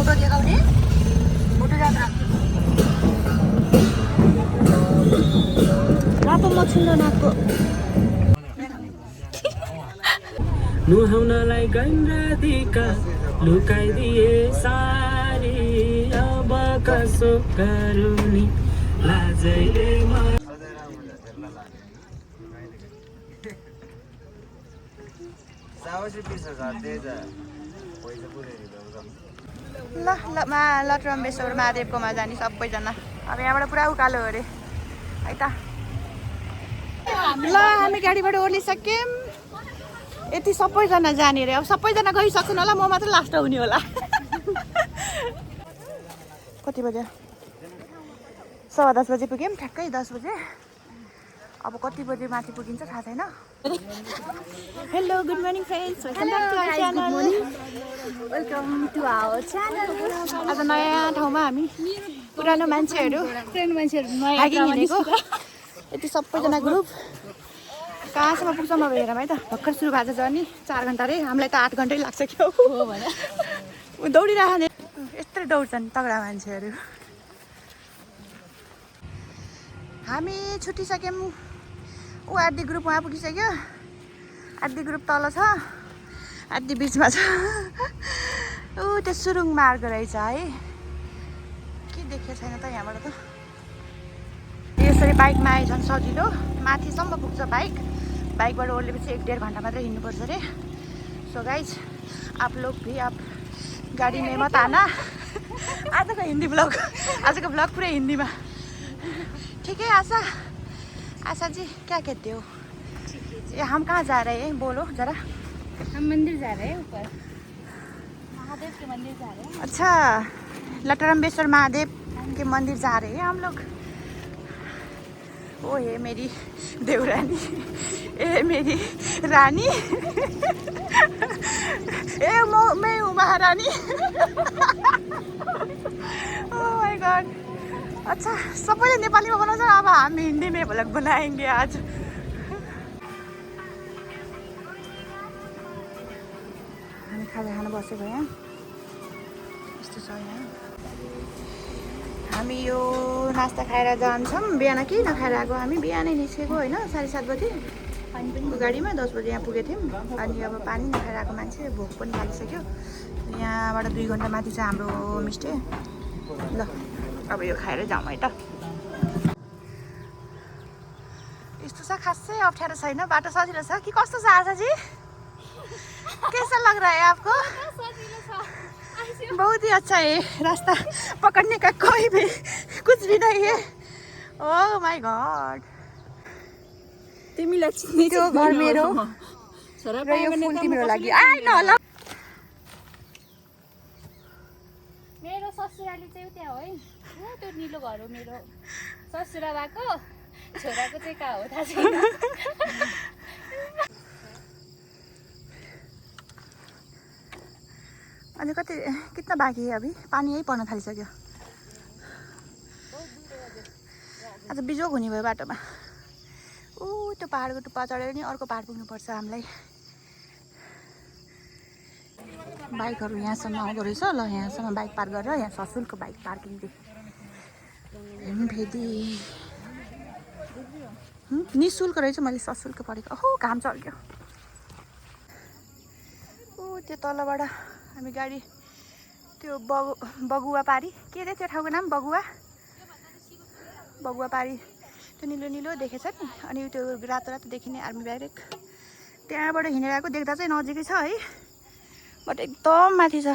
Photo देखाउने photo जात्रा रातो म छुन नाको नुहाउनलाई गन्धदिका लुकाइदिए सारी अब कसो गरुनी लाजैले ल ल लटरम्बेश्वर महादेवकोमा जाने सबैजना अब यहाँबाट पुरा उकालो अरे है त ल हामी गाडीबाट ओर्लिसक्यौँ यति सबैजना जाने अरे अब सबैजना गइसक्छन् होला म मात्र लास्ट हुने होला कति बजे 10:15 बजे पुग्यौँ ठ्याक्कै 10 बजे अब कति बजे माथि पुगिन्छ थाहा छैन hello good morning friends welcome to our channel आज नयाँ ठाउँमा हामी पुरानो मान्छेहरू हिँडेको यति सबैजना ग्रुप कहाँसम्म पुग्छौँ अब हेरौँ है त भर्खर सुरु भएको छ जर्नी 4 घन्टा रे हामीलाई त 8 घन्टै लाग्छ क्या हो भने दौडिरहने यत्रो दौड्छन् तगडा मान्छेहरू हामी छुटिसक्यौँ ऊ आदि ग्रुप उहाँ पुगिसक्यो आदि ग्रुप तल छ आदि बिचमा छ ऊ त्यो सुरुङ मार्ग रहेछ है के देखेको छैन त यहाँबाट त यसरी बाइकमा आए झन् सजिलो माथिसम्म पुग्छ बाइकबाट ओर्लेपछि 1-1.5 घन्टा मात्रै हिँड्नुपर्छ अरे सो गाइज आप लोग भी आप गाडी में मत आना आजको हिन्दी ब्लग आजको ब्लग पुरै हिन्दीमा ठीक है आशा जी क्या कहते हो ये हम कहाँ जा रहे हैं बोलो जरा हम मंदिर जा रहे हैं ऊपर महादेव के मंदिर जा रहे हैं अच्छा लटरम्बेश्वर महादेव के मंदिर जा रहे हैं हम लोग ओ ये मेरी देवरानी ए मेरी रानी ए मैं हूँ महारानी ओह माय गॉड अच्छा सबैले नेपालीमा बनाउँछ अब हामी हिन्दीमै भ्लग बनाएंगे आज हामी खाना बसेको यहाँ यस्तो छ यहाँ हामी यो नास्ता खाएर जान्छौँ बिहान केही नखाएर आएको हामी बिहानै निस्केको होइन 7:30 बजे गाडीमा 10 बजे यहाँ पुगेको थियौँ अनि अब पानी नखाएर आएको मान्छे भोक पनि लागिसक्यो यहाँबाट 2 घन्टा माथि छ हाम्रो होमस्टे ल अब यो खाएर जाउँ है त यस्तो छ खासै अप्ठ्यारो छैन बाटो सजिलो छ कि कस्तो छ आशाजी कैसा लग रहा है आपको बहुत ही अच्छा है रास्ता पकड़ने का कोई भी कुछ भी नहीं है ओह माय गॉड तिमीलाई चिन्ने त्यो घर मेरो र यो फुल तिम्रो लागि आइ न ल मेरो ससुराली चाहिँ त्यहाँ हो है त्यो निलो घर हो मेरो ससुरा भएको छोराको चाहिँ कहाँ हो थाहा छैन अनि कति कितना बाँकी है अभी पानी यही पर्न थालिसक्यो आज बिजोग हुने भयो बाटोमा ऊ त्यो पहाडको टुप्पा चढेर नि अर्को पहाड पुग्नुपर्छ हामीलाई बाइकहरू यहाँसम्म आउँदो रहेछ ल यहाँसम्म बाइक पार्क गरेर यहाँ ससुलको बाइक पार्किङ फेरि निःशुल्क रहेछ मैले ससुल्क परेको ओहो घाम चल्क्यो ऊ त्यो तलबाट हामी गाडी त्यो बगुवा पारी के रे त्यो ठाउँको नाम बगुवा पारी त्यो निलो निलो देखेछ नि अनि त्यो रातो रातो देखिने आर्मी ब्यारेक त्यहाँबाट हिँडेर आएको देख्दा चाहिँ नजिकै छ है बट एकदम माथि छ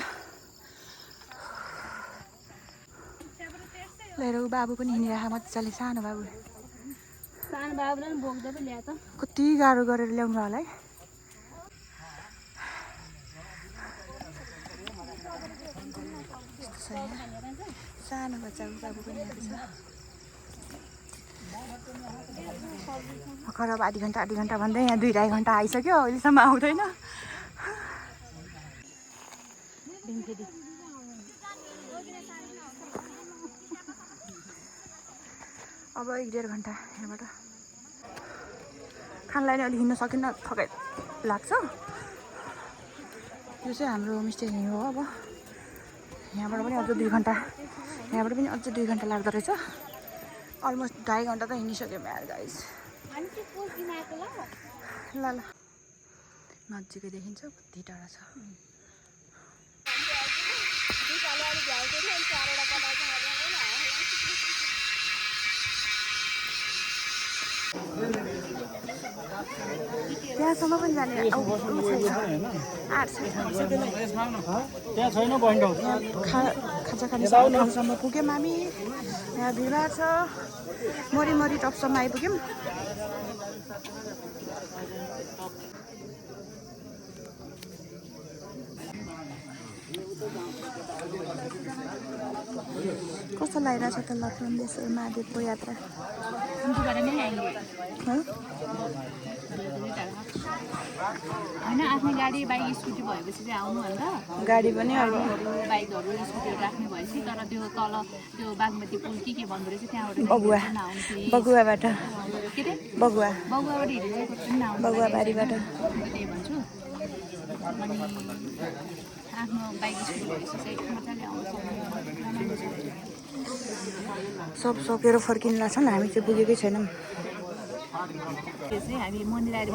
लिएर बाबु पनि हिँडिरहेको मजाले सानो बाबुलाई बोक्दै पनि ल्याए त कति गाह्रो गरेर ल्याउनु होला है सानो बच्चाको बाबु पनि आएको छ भर्खर अब आधी घन्टा भन्दै यहाँ 2-2.5 घन्टा आइसक्यो अहिलेसम्म आउँदैन अब 1-1.5 घन्टा यहाँबाट खानलाई नै अलि हिँड्न सकिन्न थकाइ लाग्छ यो चाहिँ हाम्रो होमस्टे यहीँ हो अब यहाँबाट पनि अझ 2 घन्टा यहाँबाट पनि अझ 2 घन्टा लाग्दो रहेछ अलमोस्ट 2.5 घन्टा त हिँडिसक्यौँ यार गाइस ल ल नजिकै देखिन्छ कति टाढा छ त्यहाँसम्म पनि जाने खाजा खाने ठाउँसम्म पुग्यौँ हामी यहाँ भिडभाड छ मरी टपसम्म आइपुग्यौँ कस्तो लागिरहेछ त लक्ष्मणेश्वर महादेवको यात्रा होइन आफ्नो गाडी बाइक स्कुटी भएपछि चाहिँ आउनु अन्त गाडी पनि बाइकहरू स्कुटीहरू राख्ने भएपछि तर त्यो तल त्यो बागमती पुल के भन्दो रहेछ त्यहाँबाट बगुवाबाट के अरे बगुवाबाट हिँडेर चाहिँ बगुवाबारीबाट त्यही भन्छु अनि आफ्नो बाइक स्कुटी भएपछि चाहिँ मजाले आउँछ सब सकेर फर्किँदा छन् हामी चाहिँ पुगेकै छैनौँ त्यो चाहिँ हामी मन्दिर आएर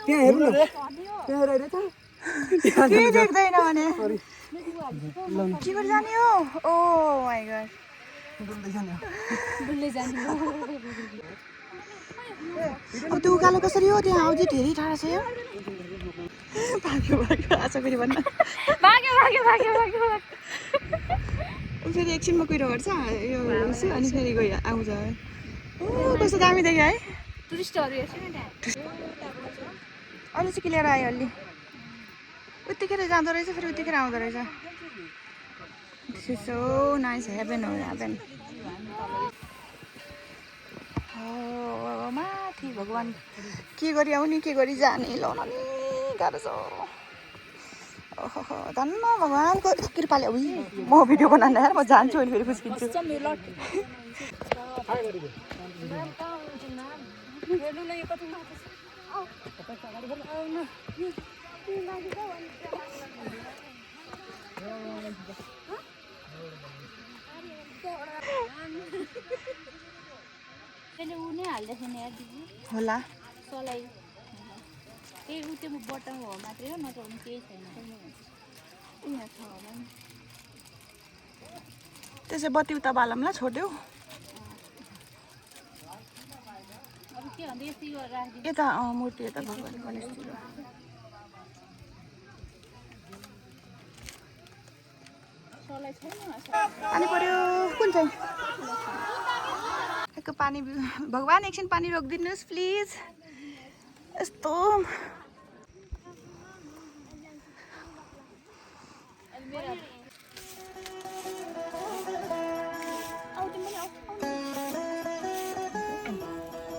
त्यहाँ हेर्नु न के देख्दैन भने के गरी जाने हो ओ माइ गॉड अब त्यो उकालो कसरी हो त्यहाँ आउँदै धेरै टाढा छ यो भाग्यो आशा फेरि भन्न भाग्यो फेरि एकछिनमा कुरो गर्छ यो उसो अनि फेरि गयो आउँछ ओ कस्तो दामी देख्यो है टुरिस्टहरू हेर्छ नि त्यहाँ अहिले चाहिँ क्लियर आयो अलि उत्तिखेर जाँदो रहेछ फेरि उत्तिखेर आउँदो रहेछ this is so nice haven हो हेभेन माथि भगवान् के गरी आउने के गरी जाने लाउन नि गाह्रो छ ओहो धन्न भगवान्को कृपाले म भिडियो बनाएर यार म जान्छु अहिले फेरि फुस्किन्छु त्यसले ऊ नै हाल्दैछ नि यार दिदी होला सलाई त्यही ऊ त्यो बटन हो मात्रै हो नत्र भने केही छैन यहाँ छ होला नि त्यसै बत्ती उता बालमलाई छोड्यौ अब के भन्दा यति राखिदिनु यता मूर्ति यता भगवान् गणेशतिर सलाई छैन पानी पर्यो कुन चाहिँ पानी भगवान् एकछिन पानी रोकिदिनुहोस् प्लिज यस्तो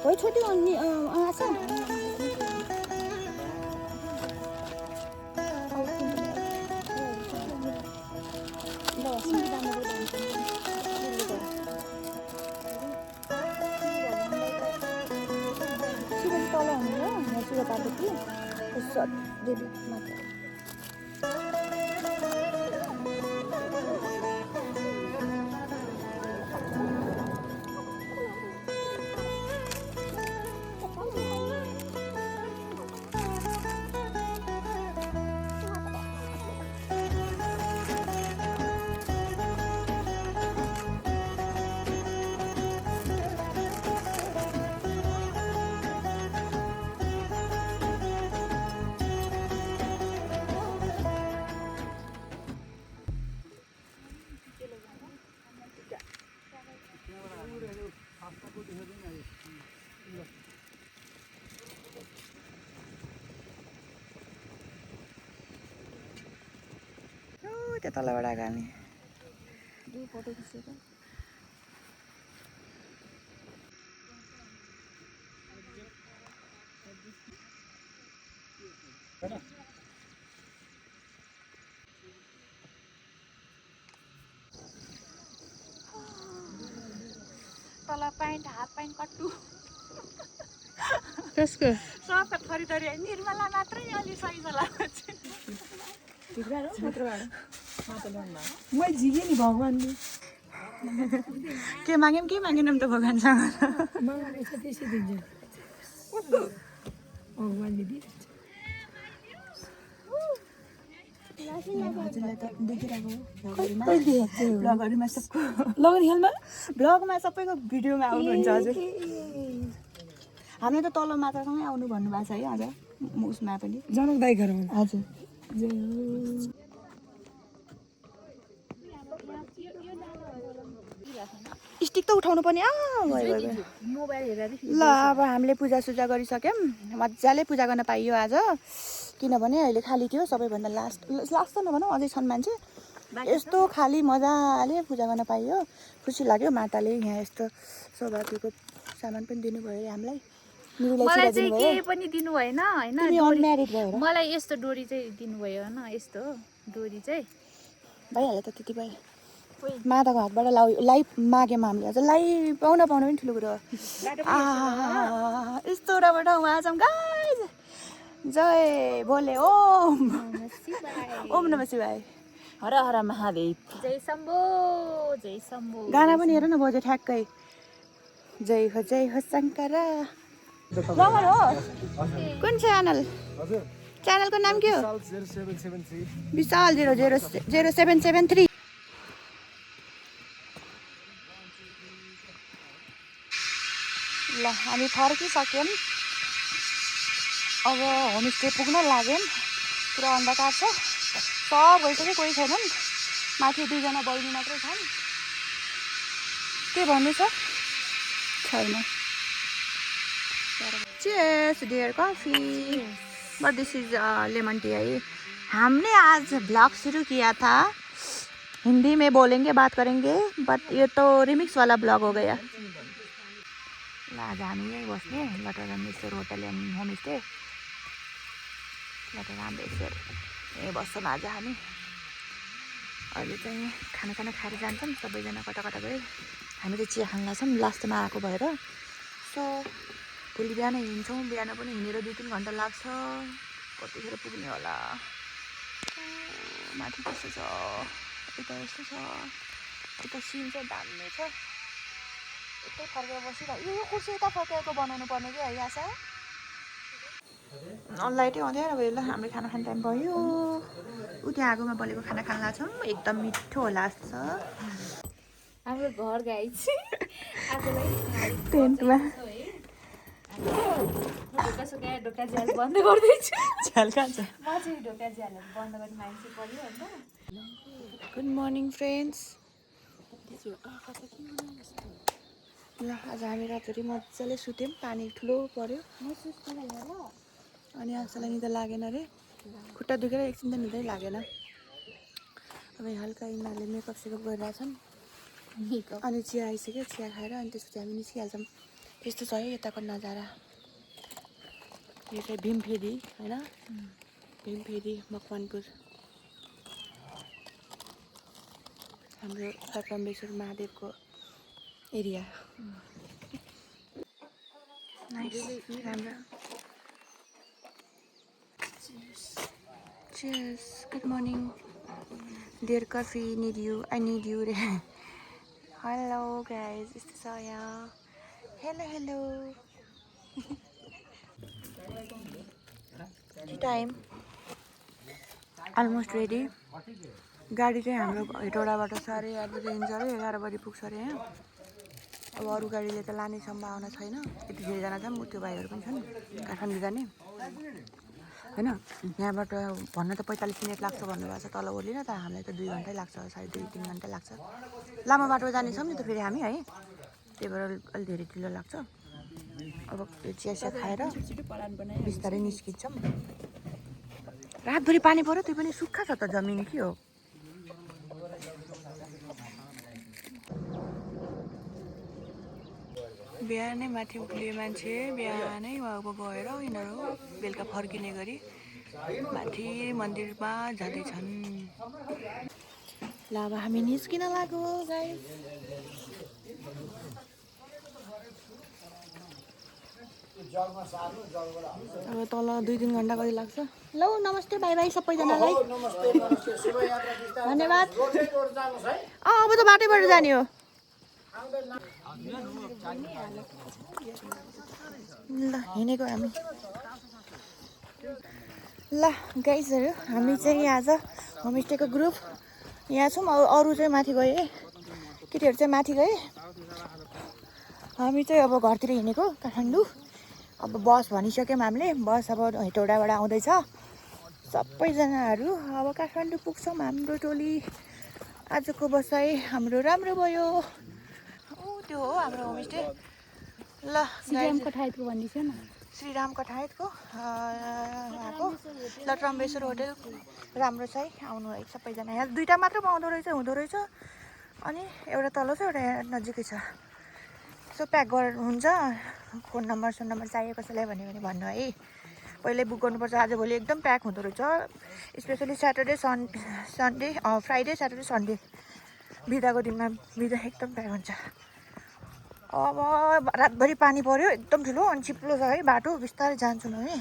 हो छोटी अनि आशा तल हुनु यहाँ शिवपार्वती देवी माता त्यो तलबाट आएको हामी फोटो खिचेको तल प्यान्ट हाफ प्यान्ट कट्टु कसको सबका थरी निर्मला मात्रै अलि सही चलाएको मैं झिकेँ नि भगवान्ले के माग्यौँ के मागेनौँ त भगवान्सँग मलाई त्यसै दिन्छ भगवान्ले दिन्छ हजुरलाई त देखिरहेको ब्लगमा सबैको भिडियोमा आउनुहुन्छ हजुर हामीले त तल मात्रासँगै आउनु भन्नुभएको छ है आज उसमा पनि जनक दाइ घर हजुर स्टिक त उठाउनु पर्ने मोबाइल हेरेर ल अब हामीले पूजासुजा गरिसक्यौँ मजाले पूजा गर्न पाइयो आज किनभने अहिले खाली थियो सबैभन्दा लास्ट त नभनौँ अझै छन् मान्छे यस्तो खाली मजाले पूजा गर्न पाइयो खुसी लाग्यो माताले यहाँ यस्तो सौभाग्यको सामान पनि दिनुभयो अरे हामीलाई मलाई चाहिँ केही पनि दिनु भएन हैन अनम्यारिड भएर मलाई यस्तो डोरी चाहिँ दिनुभयो हैन यस्तो डोरी चाहिँ भइहाल्यो त त्यति भयो माताको हातबाट लाइ माग्यौँ हामीले अझ लाइ पाउन पनि ठुलो कुरो हो यस्तो राबाट उहाँ छौँ गाइस जय बोले ओम नमः शिवाय हर हर महादेव जय शम्भो गाना पनि हेर न बज्यो ठ्याक्कै जय हो शङ्कर रमन हो कुन च्यानल च्यानलको नाम के हो विशाल 00773 ल हामी फर्किसक्यौँ अब होमस्टे पुग्न लाग्यौँ पुरा अन्धकार छ सब गइसक्यो कोही छैनन् माथि 2 जना बहिनी मात्रै छन् के भन्नु छ छैन Cheers dear coffee but this is lemon tea है हमने आज ब्लॉग शुरू किया था हिंदी में बोलेंगे बात करेंगे बट ये तो रिमिक्स वाला ब्लॉग हो गया ल आज हामी यहीँ बस्ने लटरामेश्वर होटल एन्ड होमस्टे लटरामेश्वर यहीँ बस्छौँ आज हामी अहिले चाहिँ खाना खाएर जान्छौँ सबैजना कता गयो हामी चाहिँ चिया खान लाग्छौँ लास्टमा आएको भएर सो भोलि बिहान हिँड्छौँ बिहान पनि हिँडेर 2-3 घन्टा लाग्छ कतिखेर पुग्ने होला माथि कस्तो छ यता यस्तो छ यता सिन चाहिँ दामी छ यतै फर्केर बसिरहेको यो कुर्सी यता फर्केको बनाउनु पर्ने कि है आशा लाइटै आउँदैन अब ल हाम्रो खाना खाने टाइम भयो उ त्यहाँ आगोमा बलेको खाना खान लाग्छौँ एकदम मिठो होला जस्तो छ हाम्रो घर गाइस आजलाई टेन्टमा ढोका झ्याल बन्द गर्दैछु झ्याल कहाँ छ म चाहिँ ढोका झ्यालहरू बन्द गर्ने मान्छे पर्यो अन्त गुड मर्निङ फ्रेन्ड्स ल आज हामी रातभरि मजाले सुत्यौँ पानी ठुलो पर्यो अनि आजलाई निद लागेन अरे खुट्टा दुखेर एकछिन त निदै लागेन अब हल्का यिनीहरूले मेकअप सेकअप गरिरहेछन् अनि चिया आइसक्यो चिया खाएर अनि त्यसपछि हामी निस्किहाल्छौँ त्यस्तो छ है यताको नजारा यो चाहिँ भीमफेदी होइन भीमफेदी मकवानपुर हाम्रो लटरामेश्वर महादेवको एरिया राम्रो Cheers. Good morning. Dear coffee, I need you. Hello guys, it's Saya. Hello. Time. Almost ready. गाडी चाहिँ हाम्रो हेटौडाबाट छ अरे यहाँदेखि हिँड्छ अरे 11 बजी पुग्छ अरे यहाँ अब अरू गाडीले त लाने सम्भावना छैन यति धेरैजना छन् त्यो भाइहरू पनि छन् काठमाडौँ जाने होइन यहाँबाट भन्न त 45 मिनट लाग्छ भन्नुभएको छ तल ओर्लिन त हामीलाई त 2 घन्टै लाग्छ सायद 2-3 घन्टा लाग्छ लामो बाटो जानेछौँ नि त फेरि हामी है त्यही भएर अलि धेरै ढिलो लाग्छ अब यो चिया खाएर बिस्तारै निस्किन्छौँ रातभरि पानी पर्यो त्यो पनि सुक्खा छ त जमिन के हो बिहानै माथि उक्लिए मान्छे बिहानै उहाँको गएर यिनीहरू बेलुका फर्किने गरी माथि मन्दिरमा जाँदैछन् ल अब हामी निस्किन लाग्यो गाइस अब तल 2-3 घन्टा कति लाग्छ ल नमस्ते बाई बाई सबैजनालाई धन्यवाद अब त बाटैबाट जाने हो ल हिँडेको हामी ल गाइजहरू हामी चाहिँ आज होमस्टेको ग्रुप यहाँ छौँ अरू चाहिँ माथि गए केटीहरू चाहिँ माथि गए हामी चाहिँ अब घरतिर हिँडेको काठमाडौँ अब बस भनिसक्यौँ हामीले बस अब हेटौडाबाट आउँदैछ सबैजनाहरू अब काठमाडौँ पुग्छौँ हाम्रो टोली आजको बसाइ हाम्रो राम्रो भयो त्यो हो हाम्रो होमस्टे ल श्रीराम कठायतको भनिदिन्छ न श्रीराम कठायतको उहाँको ल ट्रम्बेश्वर होटेल राम्रो छ है आउनु है सबैजना यहाँ 2टा मात्र पाउँदो रहेछ हुँदो रहेछ अनि एउटा तल छ एउटा नजिकै छ सो प्याक गरेर हुन्छ फोन नम्बर चाहियो कसैलाई भन्यो भने भन्नु है पहिल्यै बुक गर्नुपर्छ आजभोलि एकदम प्याक हुँदो रहेछ especially Saturday Sunday Friday Saturday Sunday बिदाको दिनमा बिदा एकदम प्याक हुन्छ अब रातभरि पानी पर्यो एकदम ठुलो अनि चिप्लो छ है बाटो बिस्तारै जान्छौँ है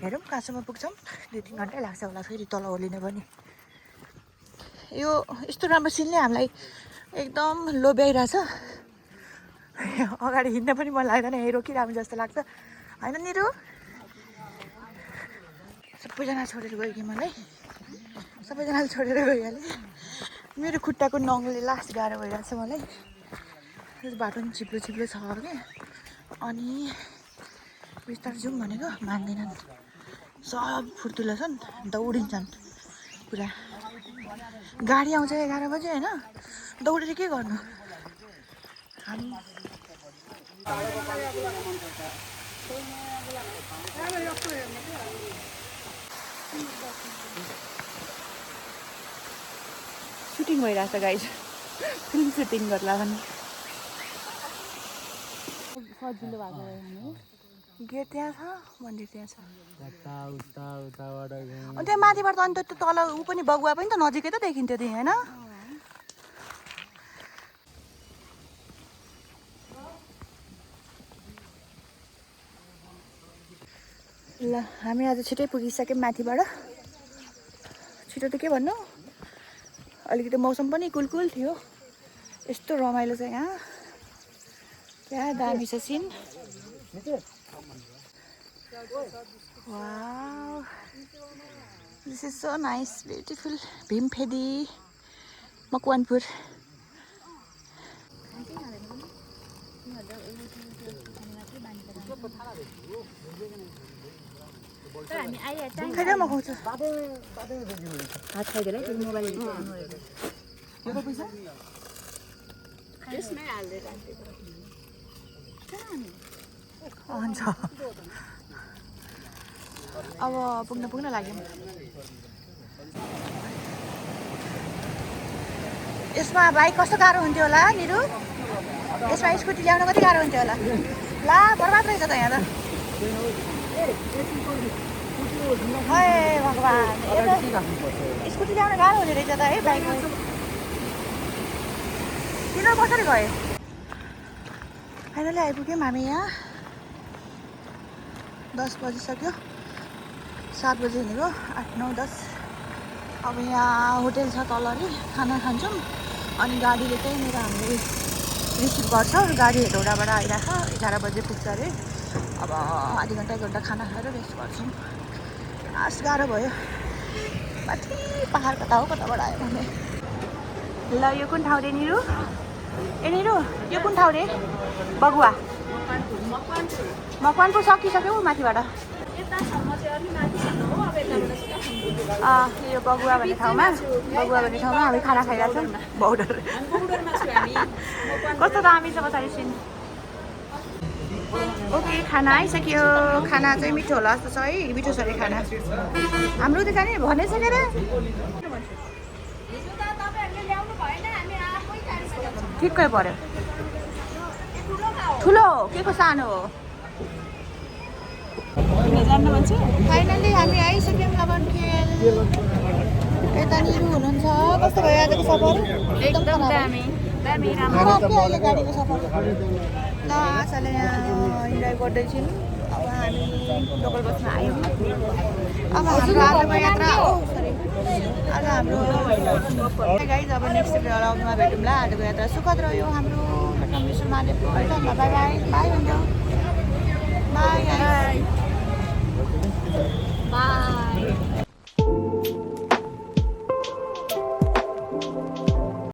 हेरौँ कहाँसम्म पुग्छौँ 2-3 घन्टै लाग्छ होला फेरि तल ओर्लिने पनि यो यस्तो राम्रो सिनले हामीलाई एकदम लोभ्याइरहेछ अगाडि हिँड्न पनि मन लाग्दैन यहीँ रोकिरहनु जस्तो लाग्छ होइन निरु सबैजना छोडेर गयो कि मलाई सबैजनाले छोडेर गइहालेँ मेरो खुट्टाको नङले लास्ट गाह्रो भइरहेको छ मलाई बाटो पनि चिप्लो चिप्लो छ कि अनि बिस्तारै जाउँ भनेको मान्दैनन् सब फुर्तिलो छन् दौडिन्छन् पुरा गाडी आउँछ 11 बजे होइन दौडेर के गर्नु हामी सुटिङ भइरहेछ गाइज फिल्म सुटिङ गर्ला भने सजिलो भएको हो गेट त्यहाँ छ मन्दिर त्यहाँ छ त्यहाँ माथिबाट त अन्त त्यो तल ऊ पनि बगुवा पनि त नजिकै त देखिन्थ्यो त्यही होइन ल हामी आज छिटै पुगिसक्यौँ माथिबाट छिटो त के भन्नु अलिकति मौसम पनि कुल थियो यस्तो रमाइलो छ यहाँ क्या दामी छ scene wow this is so nice beautiful Bhimphedi Makwanpur खाइद म खुवाउँछु हात खाइदिएर मोबाइल हुन्छ अब पुग्न लाग्यो यसमा बाइक कस्तो गाह्रो हुन्थ्यो होला निरु यसमा स्कुटी ल्याउन कति गाह्रो हुन्थ्यो होला ला बर्बाद रहेछ त यहाँ त है भगवान् स्कुटी ल्याउन गाह्रो हुने रहेछ त है बाइकमा तिनीहरू कसरी गयो फाइनली आइपुग्यौँ हामी यहाँ 10 बजिसक्यो 7 बजी हिँडेको 8, 9, 10 अब यहाँ होटेल छ तल अरे खाना खान्छौँ अनि गाडीले त्यहीँनिर हामीले रिसिभ गर्छ गाडी हेटौडाबाट आइरहेको 11 बजे पुग्छ अरे अब आधी घन्टा 1 घन्टा खाना खाएर रेस्ट गर्छौँ लास्ट गाह्रो भयो माथि पहाड कता हो कताबाट आयो भने ल यो कुन ठाउँ रे निरु ए निरु यो कुन ठाउँ रे बगुवा मकवानपुर सकिसक्यो माथिबाट यो बगुवा भन्ने ठाउँमा हामी खाना खाइरहेको छौँ बौडर कस्तो दामी छ पछाडि सिन ओके खाना आइसक्यो खाना चाहिँ मिठो होला जस्तो छ है मिठो छ अरे खाना हाम्रो त खाने भनेछ के अरे ठिक्कै पर्यो ठुलो के को सानो हो फाइनली हामी आइसक्यौँ लगनखेल यता निरु हुनुहुन्छ कस्तो भयो आजको सफर एकदम दामी दामी के राम्रो अहिले गाडीको सफर ल आशाले यहाँ इन्जोय गर्दैछौँ अब हामी लोकल बसमा आयौँ अब हाम्रो आजको यात्रा सरी आज हाम्रो गाइज अब नेक्स्ट भ्लगमा भेटौँला आजको यात्रा सुखद रह्यो हाम्रो विश्व महादेवको बाई बाई बाई हुन्छ बाई बाई